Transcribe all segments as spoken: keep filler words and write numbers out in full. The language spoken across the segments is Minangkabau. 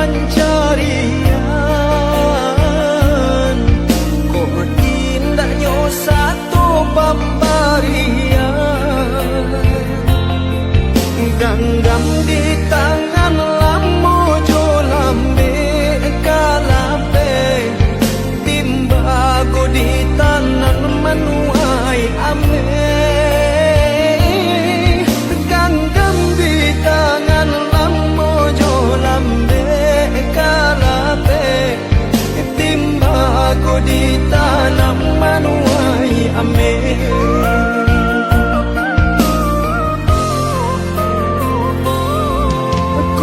pancarian, kok indaknyo sato pambarian. Ganggam di tangan lamo jo lambek kalapeh, timbago di tanan manuai ameh. Ganggam di tangan lamo jo lambek kalapeh, timbago di tanan manuai ameh.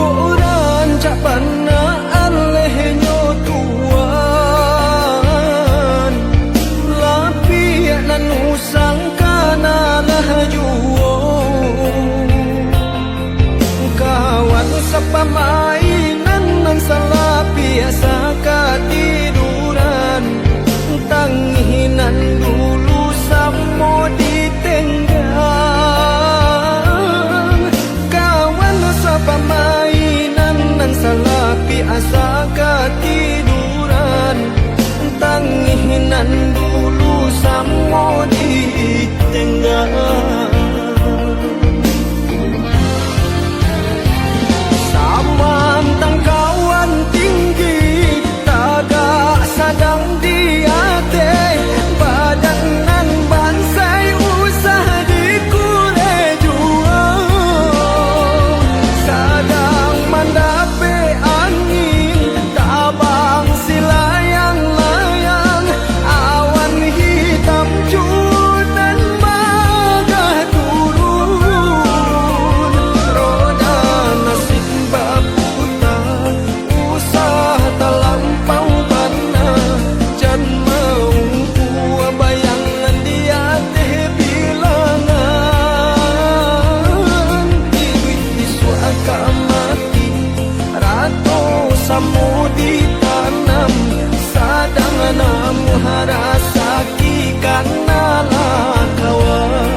Kok rancak bana alehnyo Tuan, lapiak nan usang ka nan lah juo. Kawan sapamainan nan salapiak sakatiduran, tangih nan dulu samo ditenggang. Kawan sapamainan nan salapiak sakatiduran, tangih nan dulu samo ditenggang. Samantang kawan tinggi, tagak sadang di ateh, badan nan bansai usah dikureh juo. Sadang mandapek angin, tabang silayang-layang, awan hitam cunan bagah turun. Roda nasib baputa, usah talampau bana, jan maungkua bayangan di ateh bilangan. Iduik isuak ka mati, rato samo ditanam, sadang namuah rasaki ka nan lah kawan.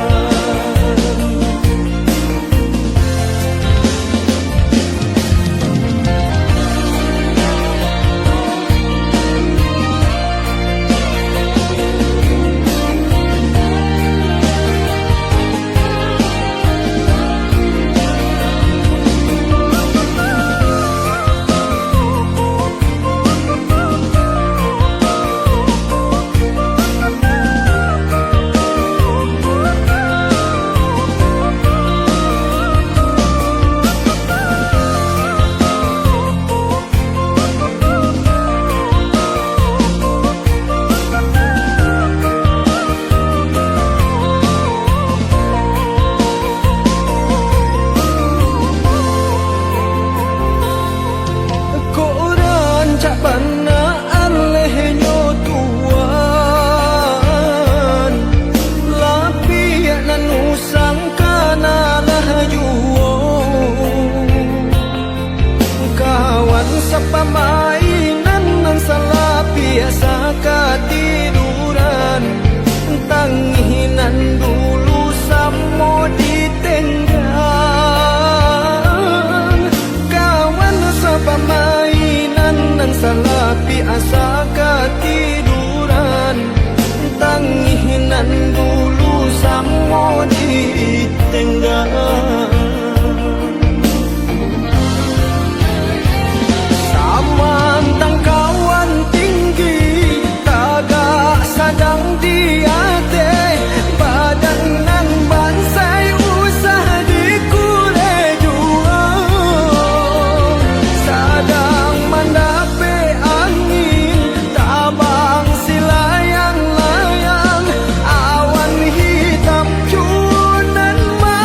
Kok rancak bana alehnyo Tuan, lapiak nan usang ka nan lah juo. Kawan sapamainan nan salapiak sakatiduran, tangih nan dulu samo ditenggang. Kawan sapamainan nan salapiak sakatiduran, tangih nan dulu samo ditenggang. Samantang kawan tinggi, tagak sadang di ateh, badan nan bansai usah dikureh juo. Sadang mandapek angin, tabang silayang-layang, awan hitam cunan ma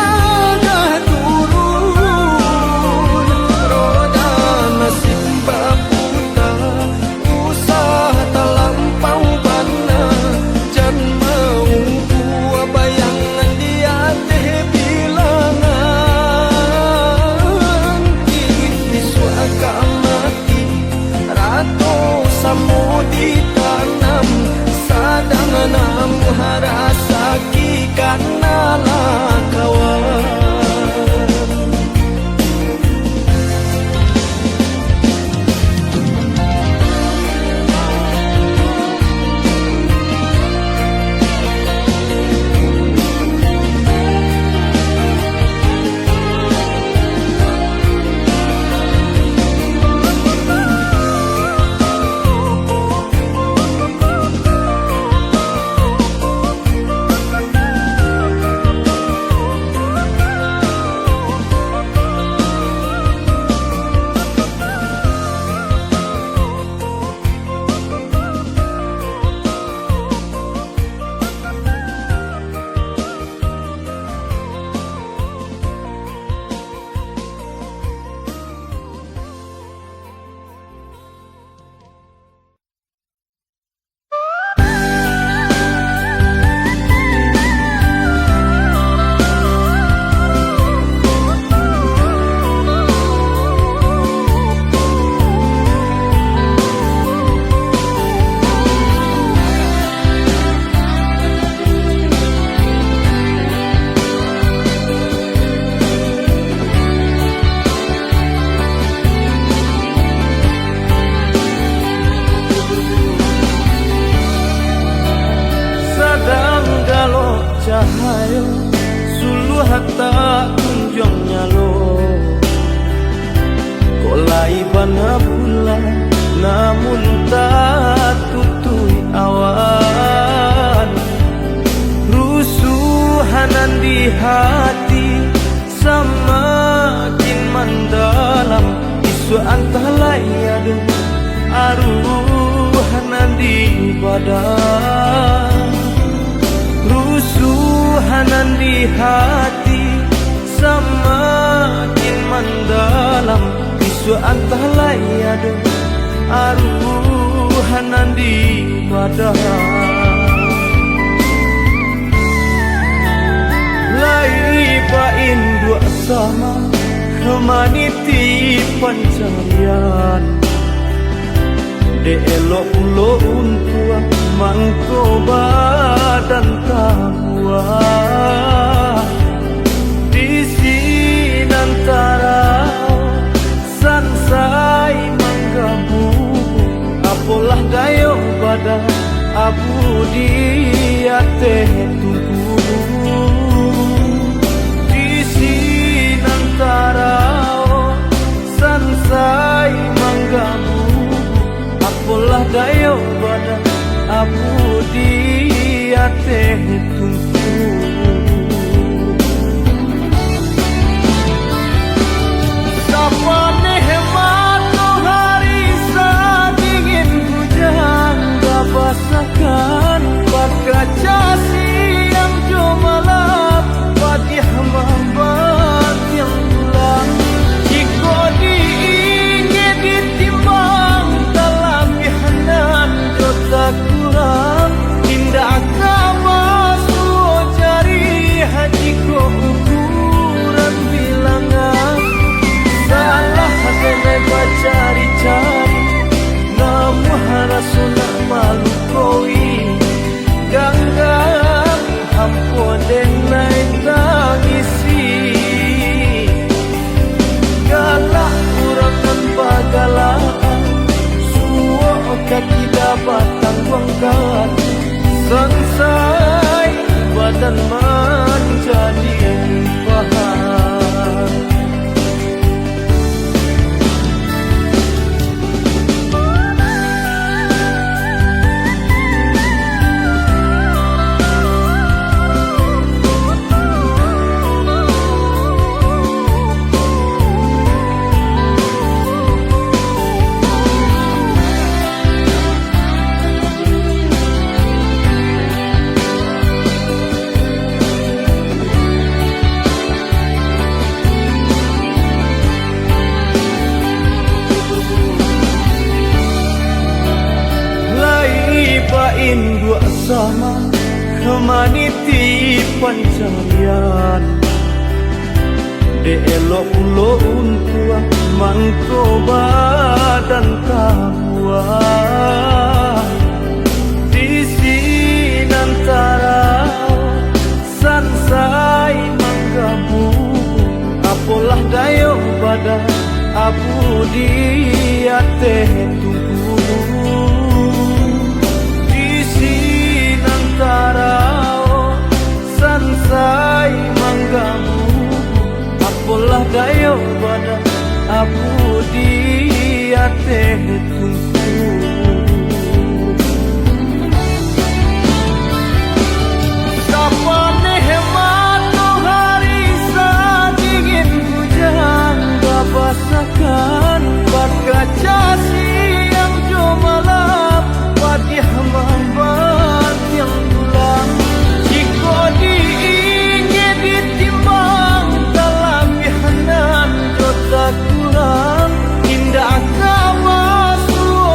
tak kunjuang nyalo. Kok lai bana bulan, namun tatutuik awan. Rusuah nan di hati samakin mandalam, isuak antah lai ado aruah nan di badan. Rusuah nan di hati samakin mandalam, isuak antah lai ado aruah nan di badan. Lai bainduak sama, maniti pancarian. Dek elok pulo untuak mangko badan tabuah. Di sinan tarau sansai manggabu, apolah dayo badan abu di ateh tungku. Di sinan tarau sansai manggabu, apolah dayo badan abu di ateh tungku. Sapaneh matohari, sadingin hujan babasakan, bakaca siang jo malam, padiah mambantiang tulang. Jikok diingek ditimbang, talabiah nan jo takurang, indak ka basuo jariah jikok ukuran bilangan. Salah denai bacari-cari, namuah raso nak malukoi. Ganggam ampo denai tangisi. Galak urang nan bagalaan, suok kaki dapat tangguangkan, sansai badan manjadi paha. Lai bainduak sama, maniti pancarian. Dek elok pulo untuak mangko badan tabuah. Di sinan tarau sansai manggabu, apolah dayo badan abu di ateh tungku. Di sinan tarau sansai manggabu, apolah dayo badan abu di ateh tungku. Sapaneh matohari, sadingin hujan babasakan, bakaca siang jo malam, padiah mambantiang tulang. Jikok diingek ditimbang, talabiah nan jo takurang, indak ka basuo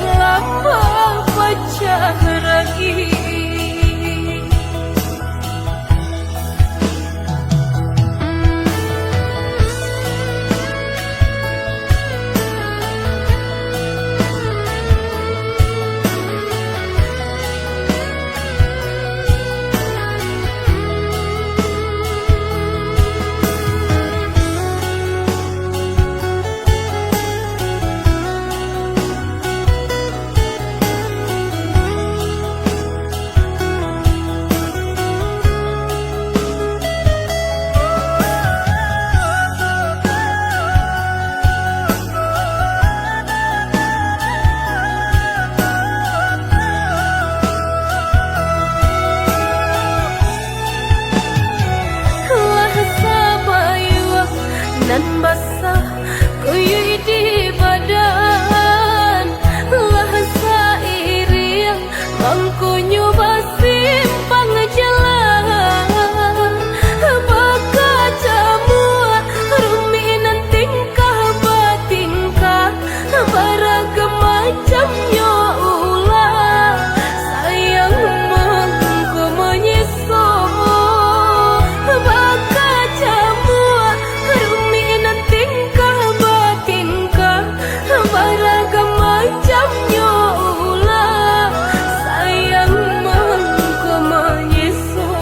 Lah bapacah ragi. Lah sabayuang nan basah kuyuih di badan, lah sairiang mangkonyo basimpang jalan. Bakacamuak rumik nan tingkah batingkah, baragam macamnyo ulah, sayang mangko manyeso. Bakacamuak rumik nan tingkah batingkah, baragam macamnyo ulah, sayang mangko manyeso.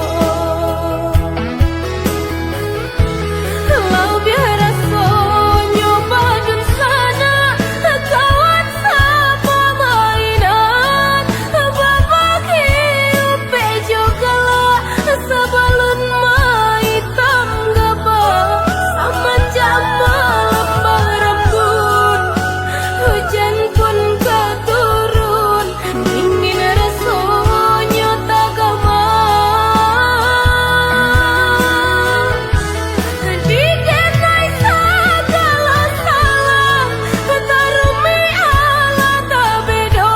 Labiah rasonyo badunsanak, kawan sapamainan, babagi upek jo galak, sabalun maitam gabak, samanjak malam barambun, hujan pun ka turun. Dingin rasonyo tagama, dikenai sagalo salah, tarumik alah tabedo,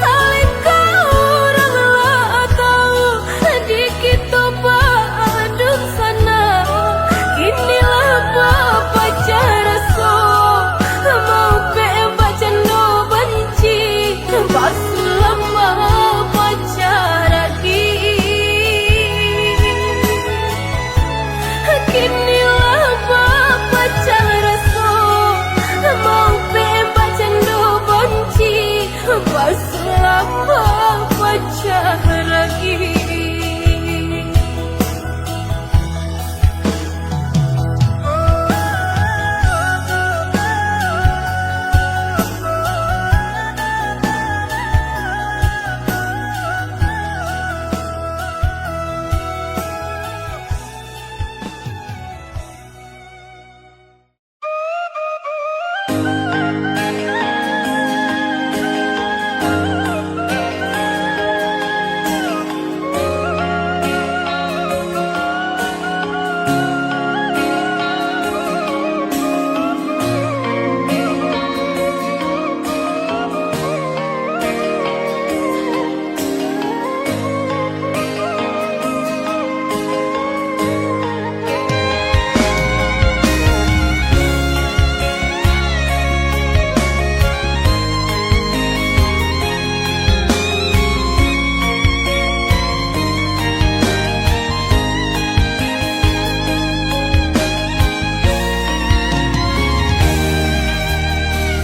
salingkah urang lah tau, di kito badunsanak, kini lah bapacah raso, maupek bacando banci. Basulamah pacah ragi. Kini lah bapacah raso, maupek bacando banci. Basulamah pacah ragi.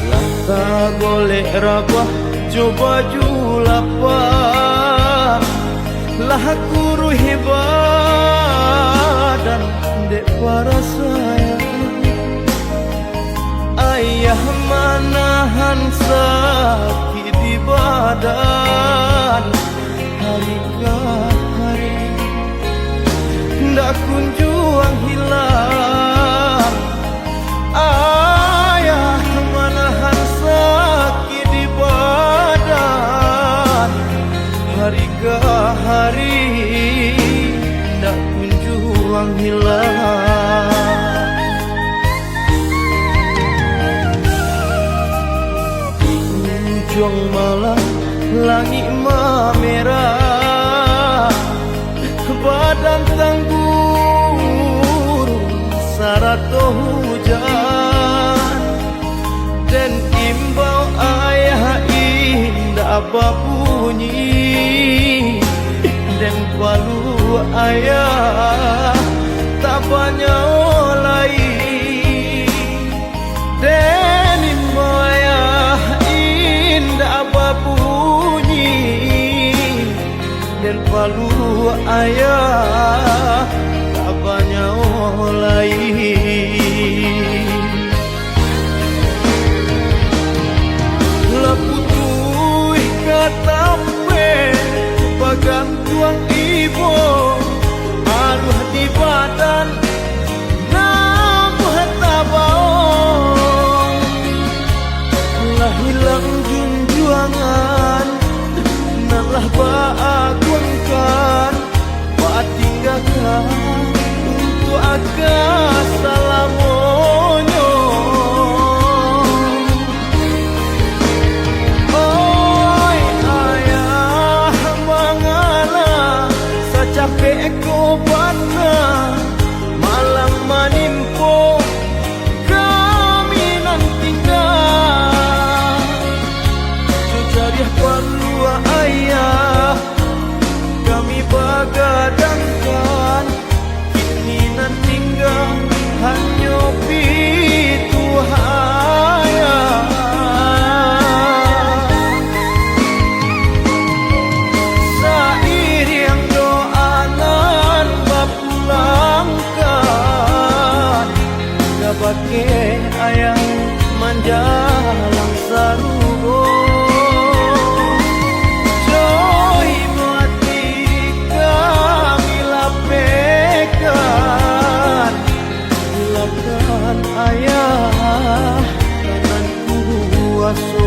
Lah tagolek rabah jo baju lapang, lah kuruih badan dek parasaian. Ayah manahan sakik di badan, hari ka hari ndak kunjuang hilang. Ayah manahan sakik di badan, hari ka hari ndak kunjuang hilang. Ujuang malam langik mamerah, badan tanggurung sarato hujan. Den imbau ayah Babunyi den palu ayah, tak banyak lai. Den imbau ayah indak babunyi, den palu ayah tak banyak lai. Lah putuih ka tapeh bagantuang ibo, aluah di badan namuah tabao. Lah hilang junjuangan nan lah baaguangkan, batinggakan untuak aka salamonyo. Oi ayah, mangalah sacapek ko bana malang manimpo kami nan tingga. Jo jariah palu ayah kami bagadangkan, kini nan tingga hanyo pituah ayah. Sairiang doa nan bapulangkan, kabake ayah manjalang sarugo. Joy mati kami lapehkan, lapehkan ayah nan kuaso.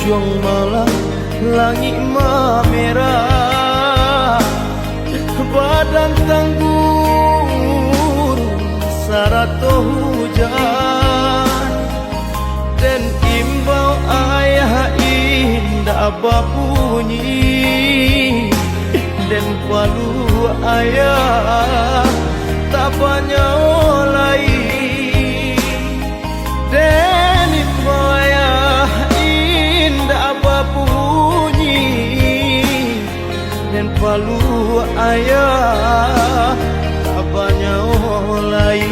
Ujuang malam, langik mamerah, badan tangguru sarato hujan. Den imbau ayah indak babunyi, den palu ayah tak banyak lai. Den imbau ayah indak babunyi, den palu ayah tak banyak lai.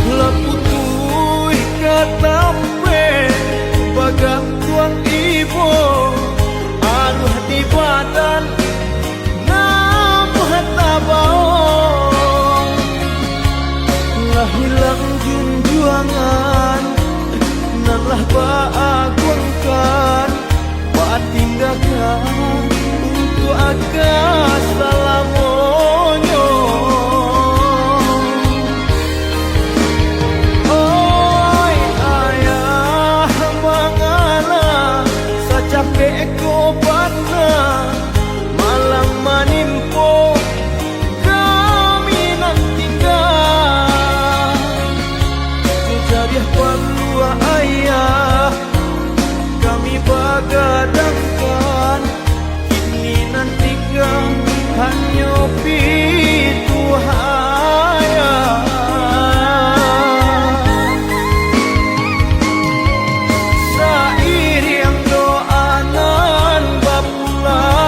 Lah putuih ka tapeh bagantuang ibo, aluah di badan namuah tabao. Lah hilang junjuangan nan lah baaguangkan, batinggakan untuak aka salamonyo. Oi ayah, mangalah sacapek ko bana malang manimpo kami nan tingga. Jariah paluah ayah kami bagadangkan, kini nan tingga hanyo pituah ayah. Sairiang doa nan bapulangkan,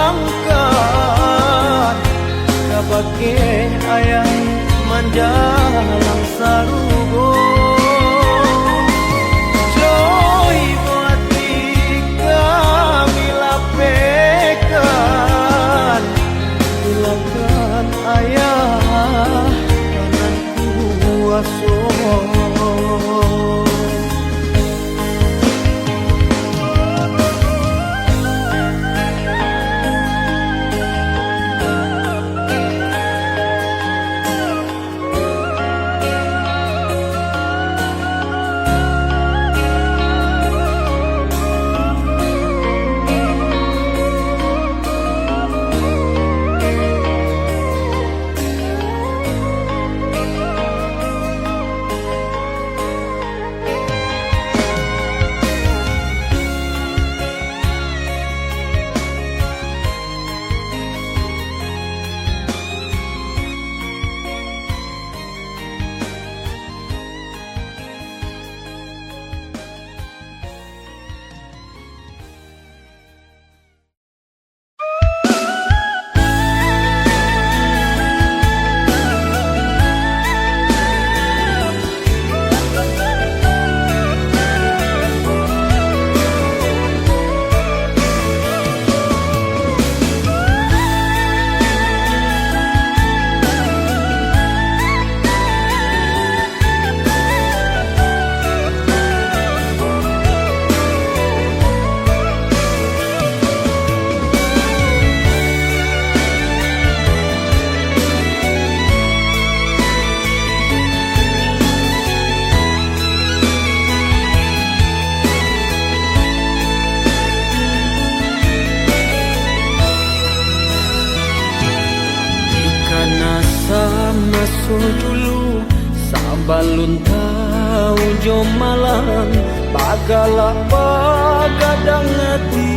Maso dulu, sabalun tau jo malang, bagalak bagadang ati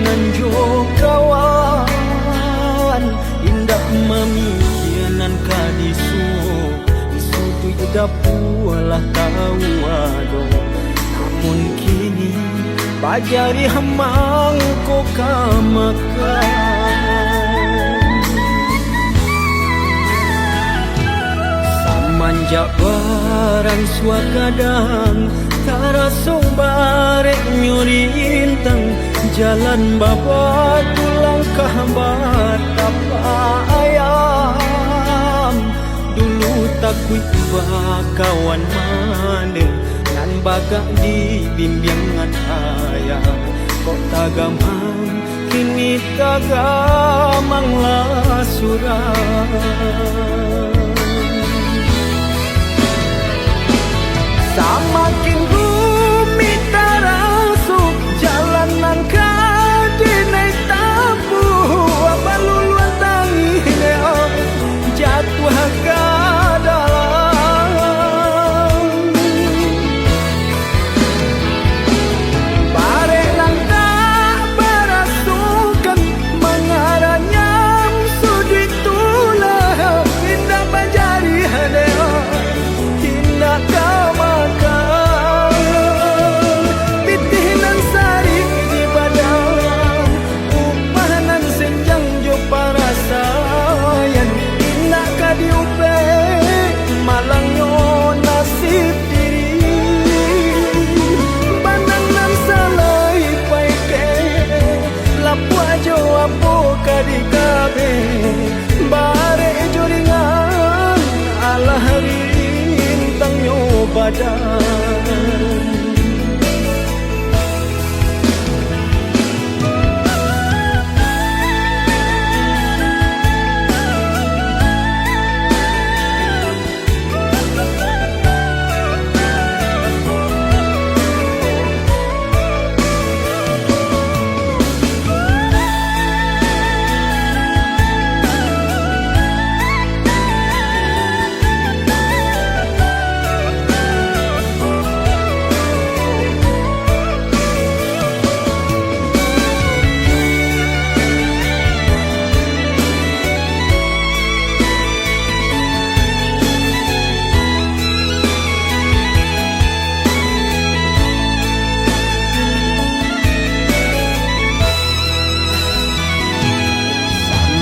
nan jo kawan. Indak mamikia nan ka disuo, di suduik dapua lah tau ado. Namun kini, bajarih mangko ka makan. Samanjak baransua gadang, taraso bareknyo rintang, jalan babatu langkah batapak ayam. Dulu takuik bakawan mane, nan bagak di bimbiangan ayah. Kok tagamang, kini tagamang lah surang. Samakin rumik taraso jalan nan ka dinaik tampuah, baluluan tangih dek jatuah ka dalam. Barek nan tak barasokan, mangaranyam suduik tu lah indak bajarih dek. Indak ka makan pitih nan sarik di badan, upah nan senjang jo parasaian. Indak ka diupek malangnyo nasib diri. Banang nan salai paikek, lapuak jo apo ka dikabek, barek jo ringan, alah rintangnyo badan.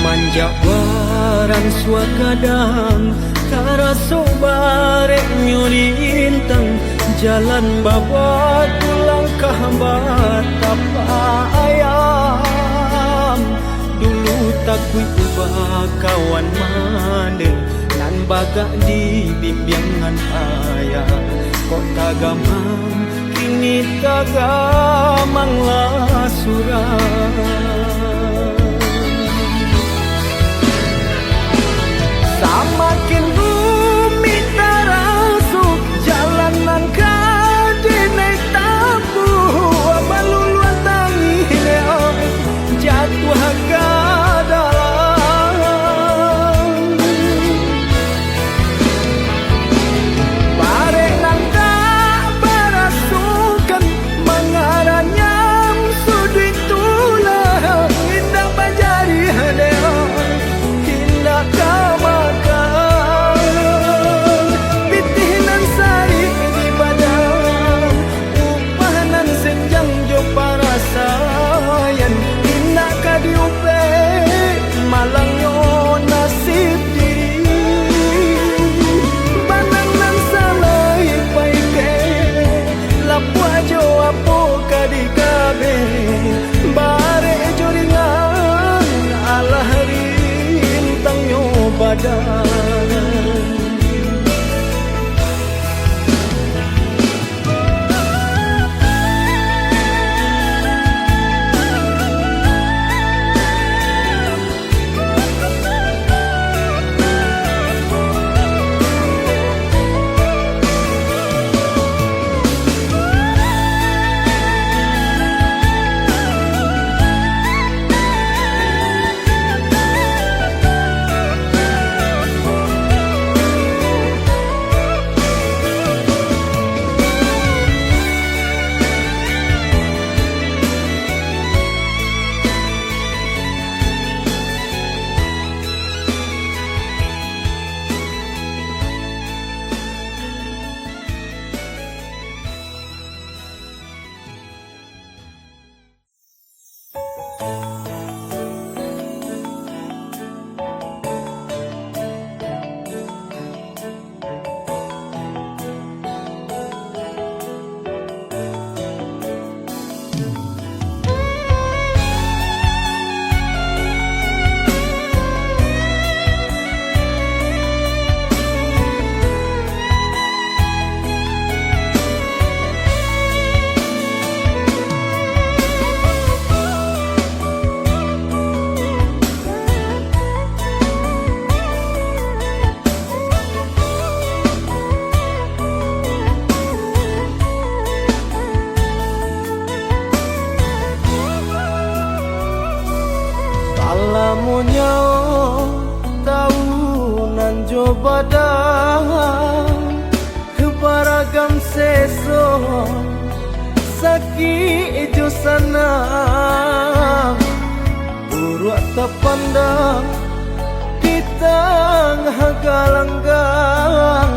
Samanjak baransua gadang, taraso bareknyo rintang, jalan babatu langkah batapak ayam. Dulu takuik bakawan mane, nan bagak di bimbiangan ayah. Kok tagamang, kini tagamang lah surang. Samakin rumik taraso jalan nan ka dinaik tampuah, baluluan tangih jatuah ka dalam. Barek nan tak barasokan, mangaranyam suduik tu lah indak bajarih dek. Indak ka makan pitih nan sarik di badan, upah nan senjang jo parasaian. Indak ka diupek malangnyo nasib diri. Banang nan salai paikek, lapuak jo apo ka dikabek, barek jo ringan, alah rintangnyo badan. Di tangah galanggang,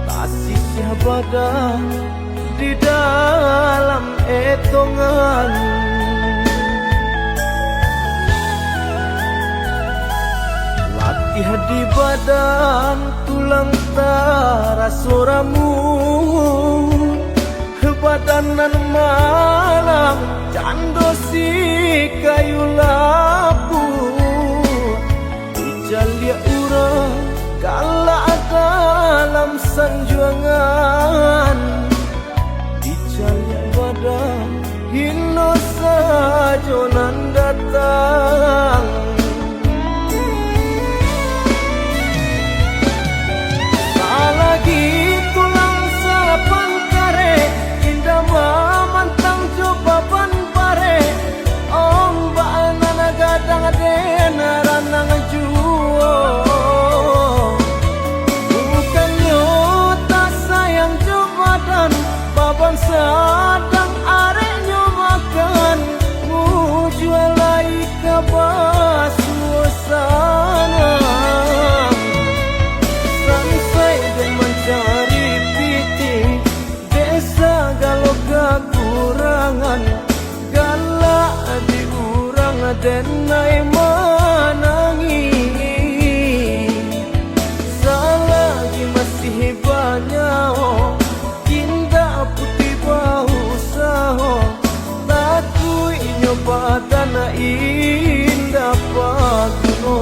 tasisiah badan di dalam etongan. Latiah di badan, tulang taraso ramu. Badan nan malang, cando si kayu labuah. Dicaliak urang galak dalam sanjuangan. Dicaliak badan, hino sajo nan datang. Salagi tulang salapan kareh, indak mamantang jo baban bareh, ombak nan gadang den ranang juo. Bukannyo tasayang jo badan, baban sadang areknyo makan, mujua lai ka basuo sanang. Sansai den mancari pitih, dek sagalo kakurangan, galak di urang den ai manangih. Salagi masih banyawa, indak putuih bausaho, takuik inyo badan indak baguno.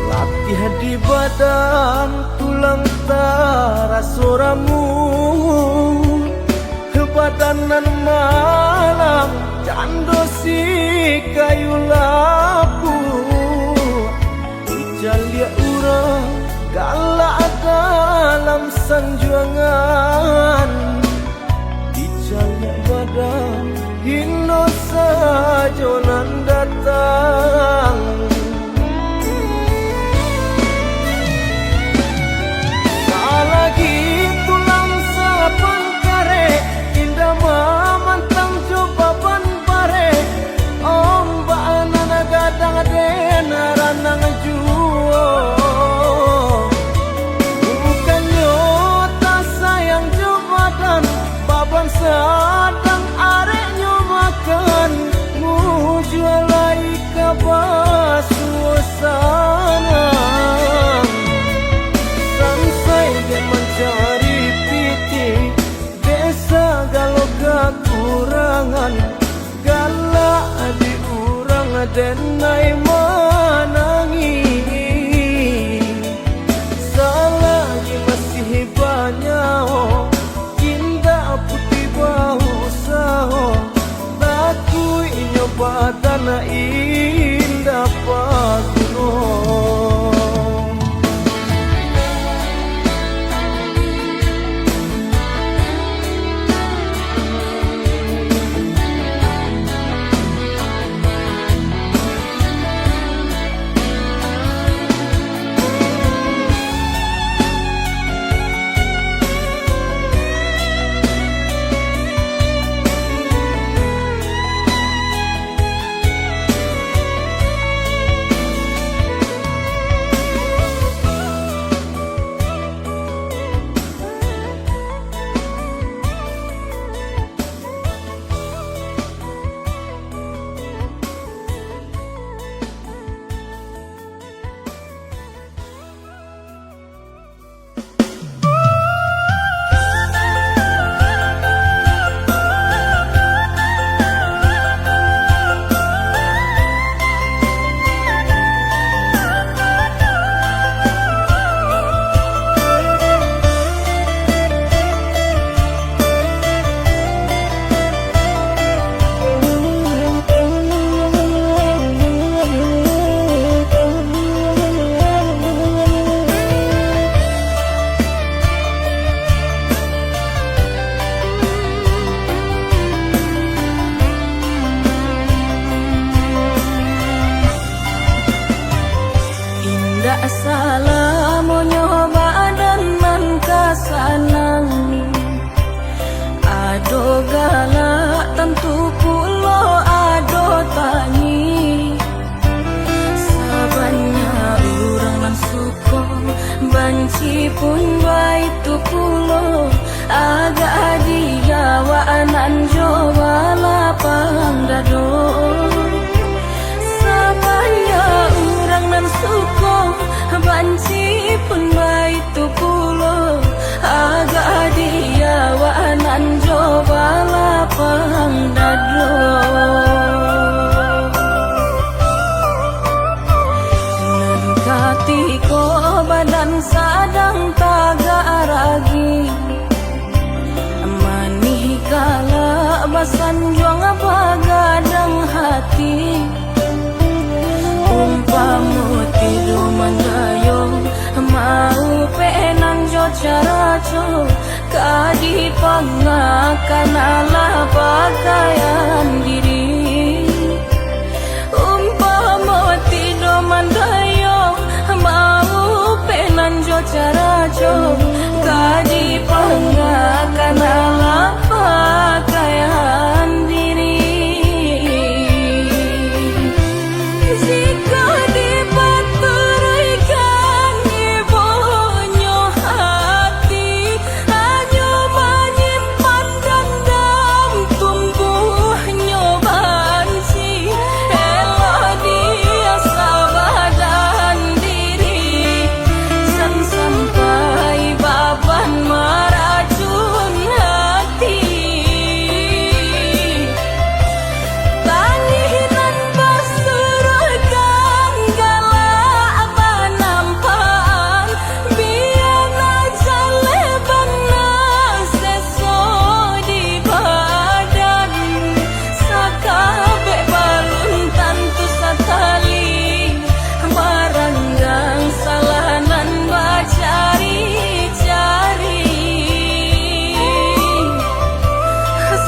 Latiah di badan, tulang taraso ramu. Badan nan malang, cando si kayu labuah. Dicaliak urang galak dalam sanjuangan. Dicaliak badan, hino sajo nan datang. Salagi tulang salapan kareh, indak mamantang jo baban bareh, ombak nan gadang den ranang juo. Bukannyo tasayang jo badan, baban sadang areknyo makan, mujua lai ka basuo sanang. Sansai den mancari pitih, dek sagalo kakurangan, galak di urang den ai manangih. Salagi masih banyawa, indak putuih bausaho, takuik inyo badan indak baguno. Salamonyo badan nan ka sanang, ado galak, tantu pulo ado tangih. Sabanyak urang nan suko, banci pun baitu pulo. Agak di awak nan jo balapang dado. Sabanyak urang nan suko, banci pun baitu pulo. Agak di awak nan jo balapang dado. Nan katiko badan sadang tagak ragi, manih galak basanjuang bagadang hati. Umpamo tido mandayung, maupek nan jo caraco, ka dipangakan alah pakaian diri. Umpamo tido mandayung, maupek nan jo caraco, ka dipangakan alah pakaian diri. Jikok dipaturuikan ibonyo hati, hanyo manyimpan dandam, tumbuahnyo banci. Elok diasah badan diri, jan sampai baban maracun hati. Tangih nan basuruikan galak banampaan, bia nan jaleh bana seso di badan. Sakabek balun tantu sakali, maranggang salah nan bacari-cari.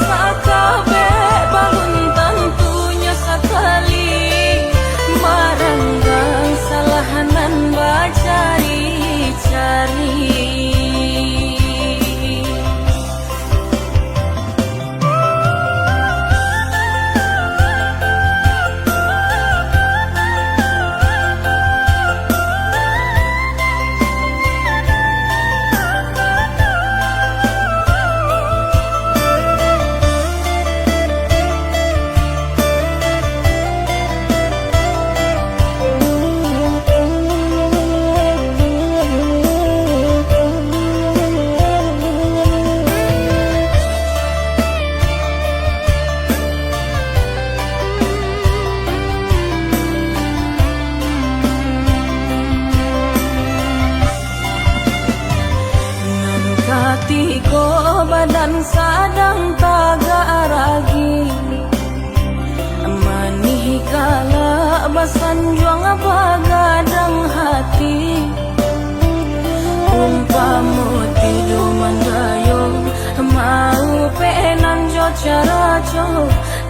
Sakabek balun tantunyo sakali, maranggang salah nan bacari-cari. Nan katiko badan sadang tagak ragi, manih galak basanjuang bagadang hati. Umpamo tido mandayung, maupek nan jo caraco,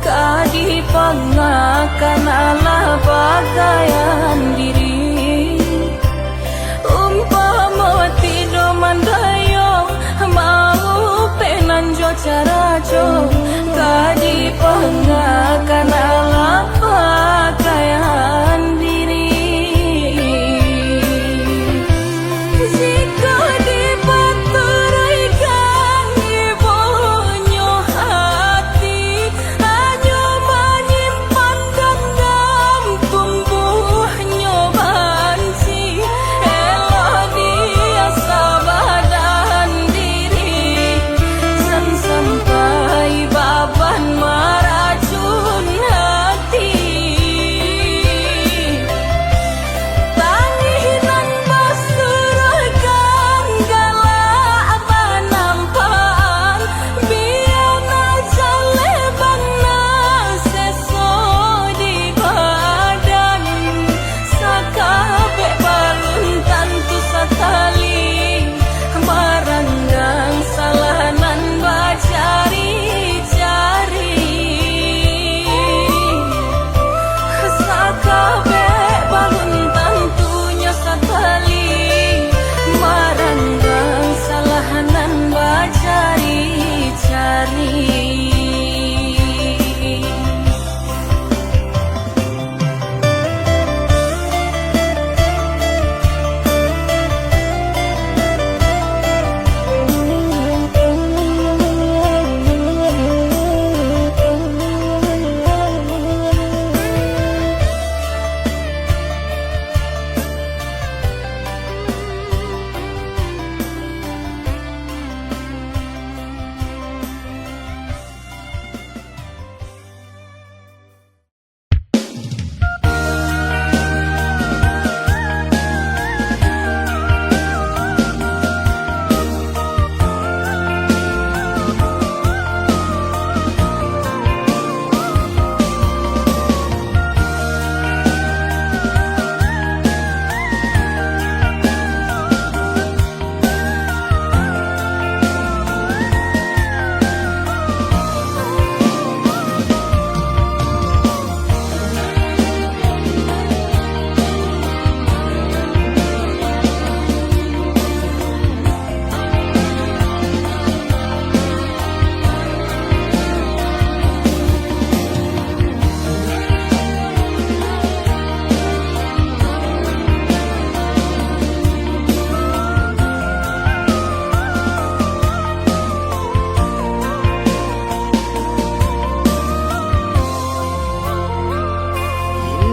ka dipangakan alah pakaian diri. Umpamo tido mandayung, maupek nan jo caraco, ka dipangakan alah pakaian diri. Jikok dipaturuikan ibonyo hati, hanyo manyimpan dandam, tumbuahnyo banci. Elok diasah badan diri, jan sampai baban maracun hati.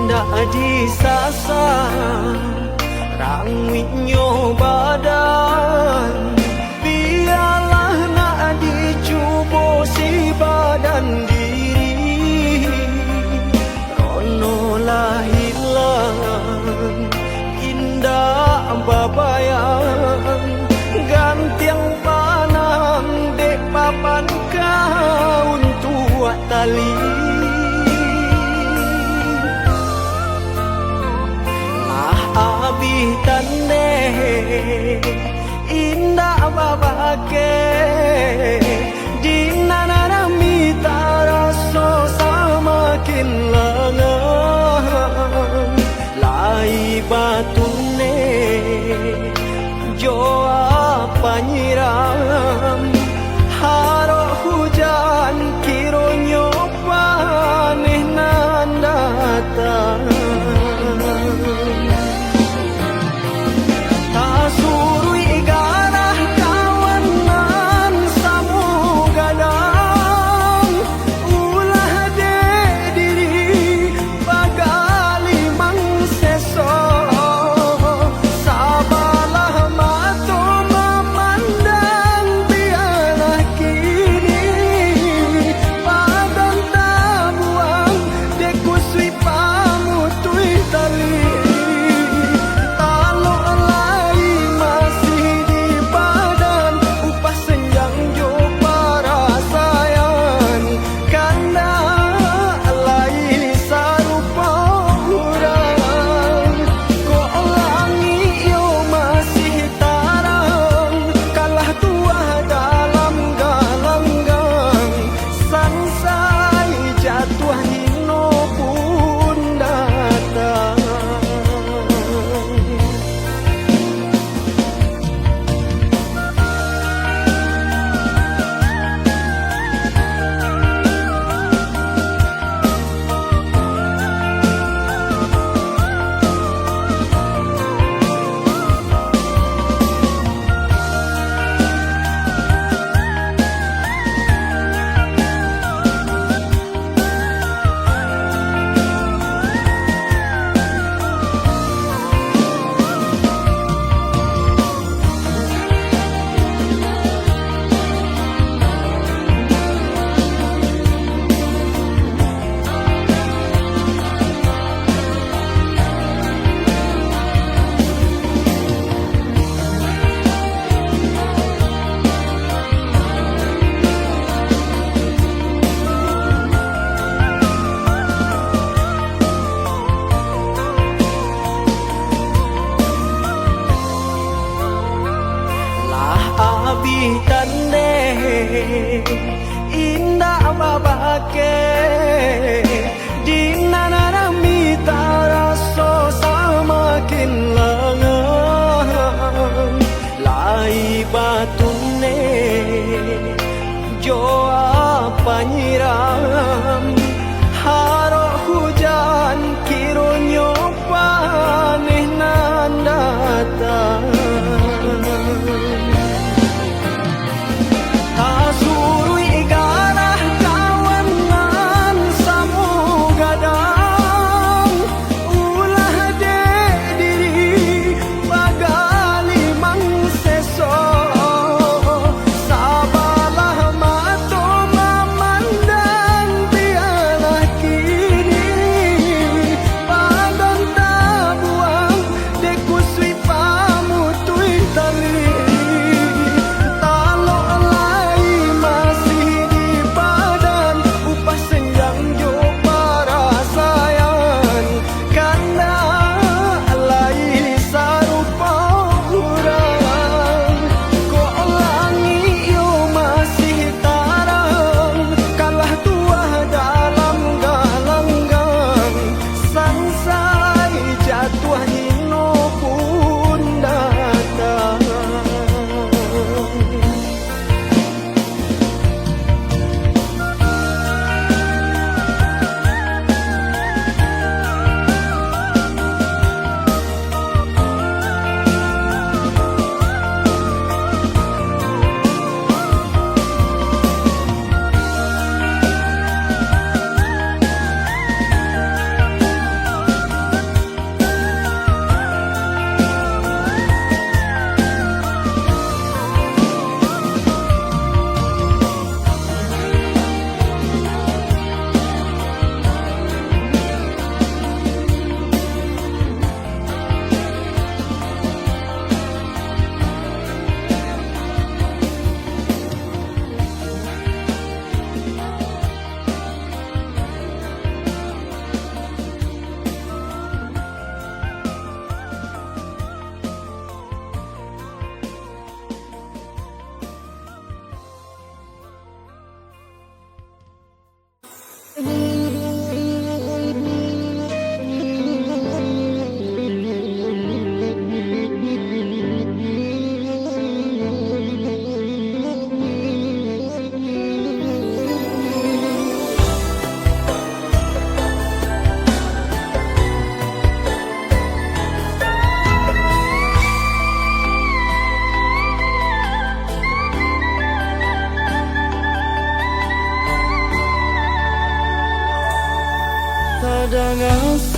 Dak disasang ranguiknyo badan, bialah nak dicubo si badan diri. Rono lah hilang, indak babayang, gantiang panang dek papan ka untuak tali. Lah abih tandeh, indak babake, di nan rami taraso samakin langang. Lai batune jo apa nyiram, harok hujan kironyo paneh nan datang. Tasuruik garah kawan nan samo gadang, ulah dek diri bagalimang seso. Sabalah mato mamandang, bialah kini badan tabuang dek kusuik pamuto.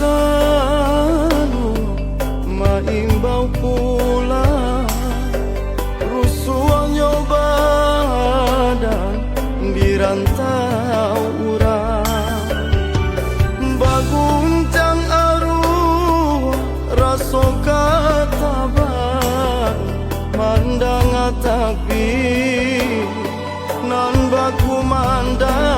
Salu maimbau pulang, rusuahnyo badan di rantau urang. Baguncang aruah, raso ka tabang, mandanga takbir nan bakumandang.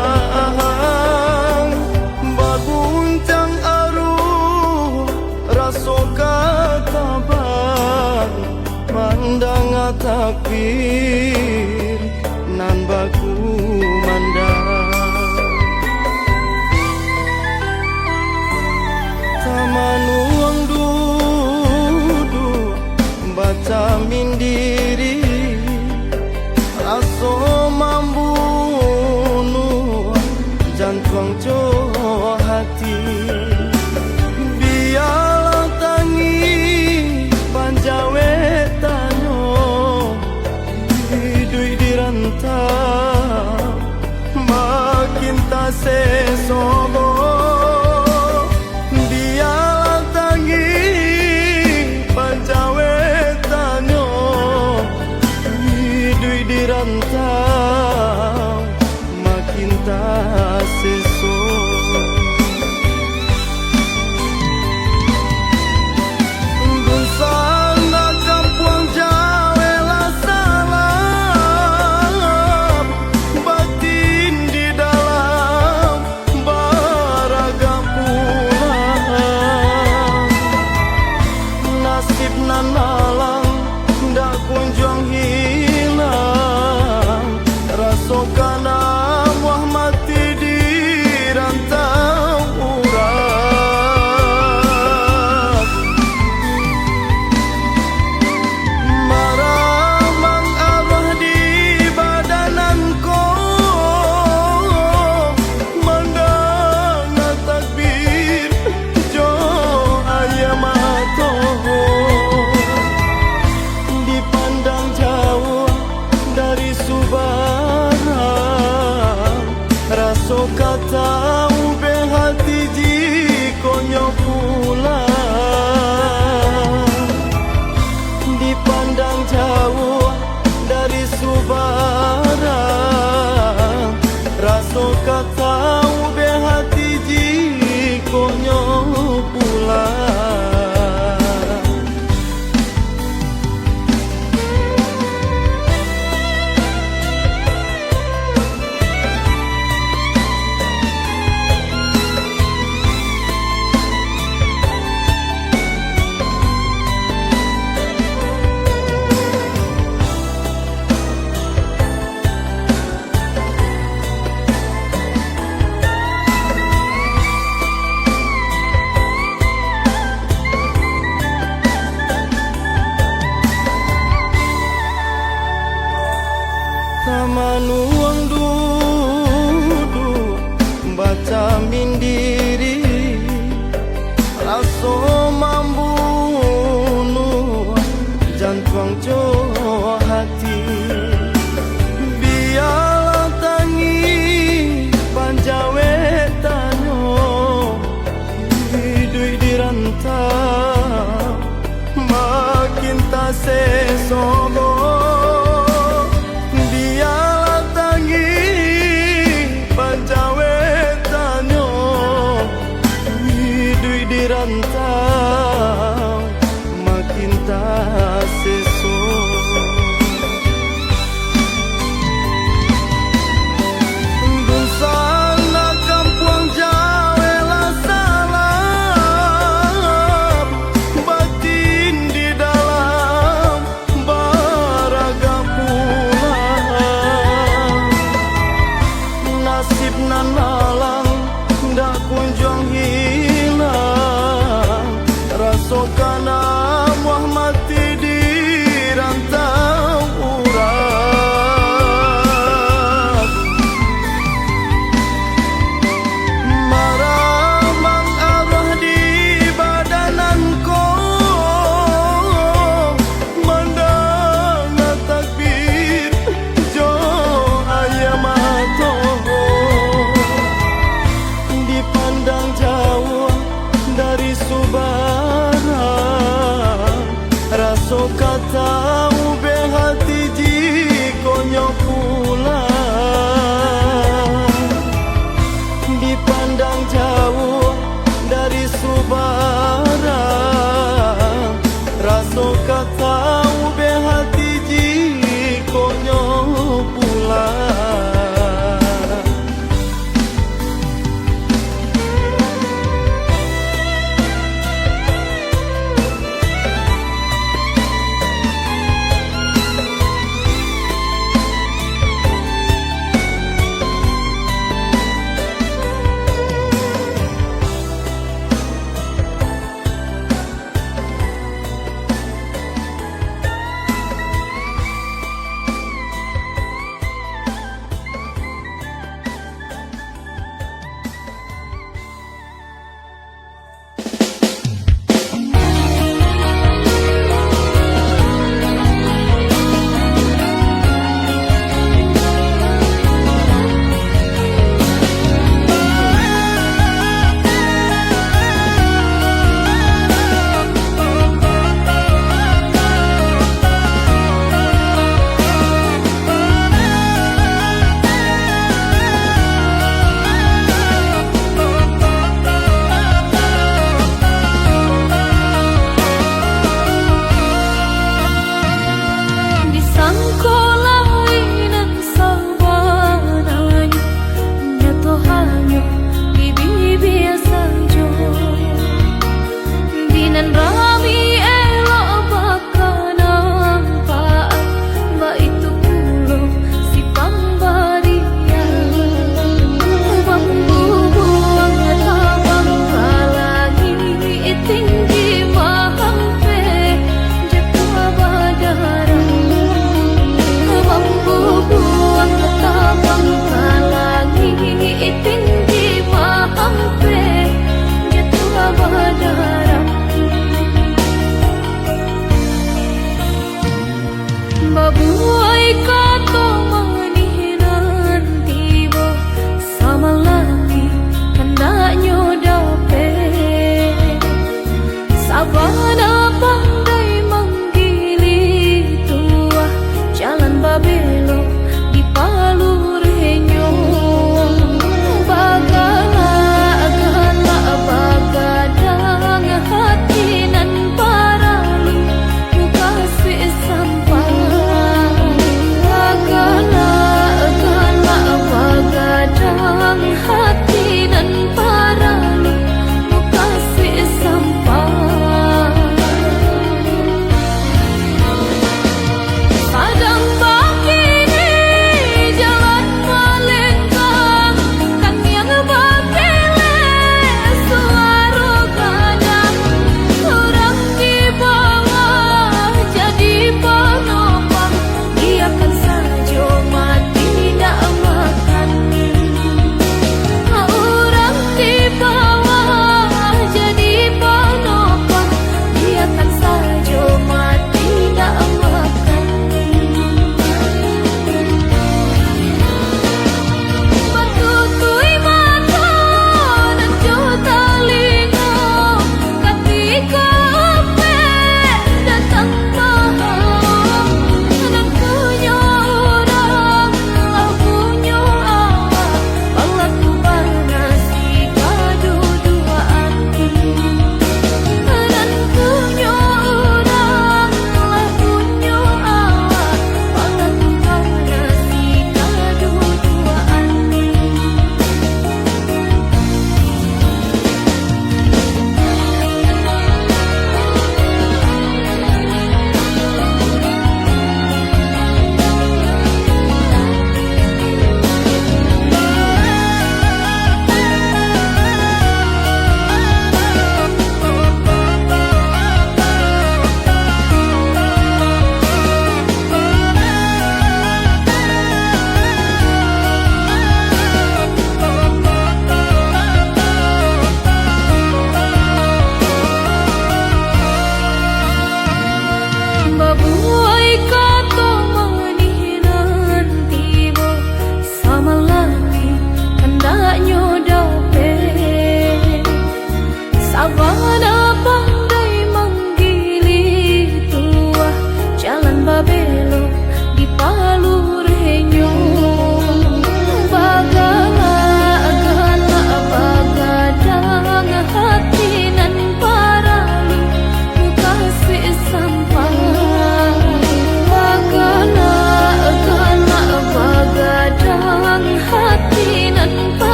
Baguncang aruah, raso ka tabang, mandanga takbir nan bakumandang. Tamanuang duduak bacamin diri, raso mambunuah jantuang jo hati. Bialah tangih panjawetanyo, iduik di rantau makin taseso. Bialah tangih panjawetanyo, iduik di rantau makin taseso. Dunsanak kampuang Jawe lah salam, batin di dalam baragak pulang. Nasib nan malang ndak kunjuang hilang, raso ka namuah mati di rantau urang. Maramang aruah di badan nan ko, mandanga takbir jo aia mato. Dipandang jauah dari subarang, raso ka taubek hati jikok nyo pulang. Dipandang jauah dari subarang, raso ka taubek hati jikok nyo pulang. Tamanuang duduak bacamin diri, raso mambunuah jantuang jo hati. Bialah tangih panjawetanyo, iduik di rantau makin taseso. Bialah tangih panjawetanyo, iduik di rantau makin taseso. Dunsanak kampuang Jawe lah salam, batin di dalam baragak pulang. Nasib nan malang ndak kunjuang hilang,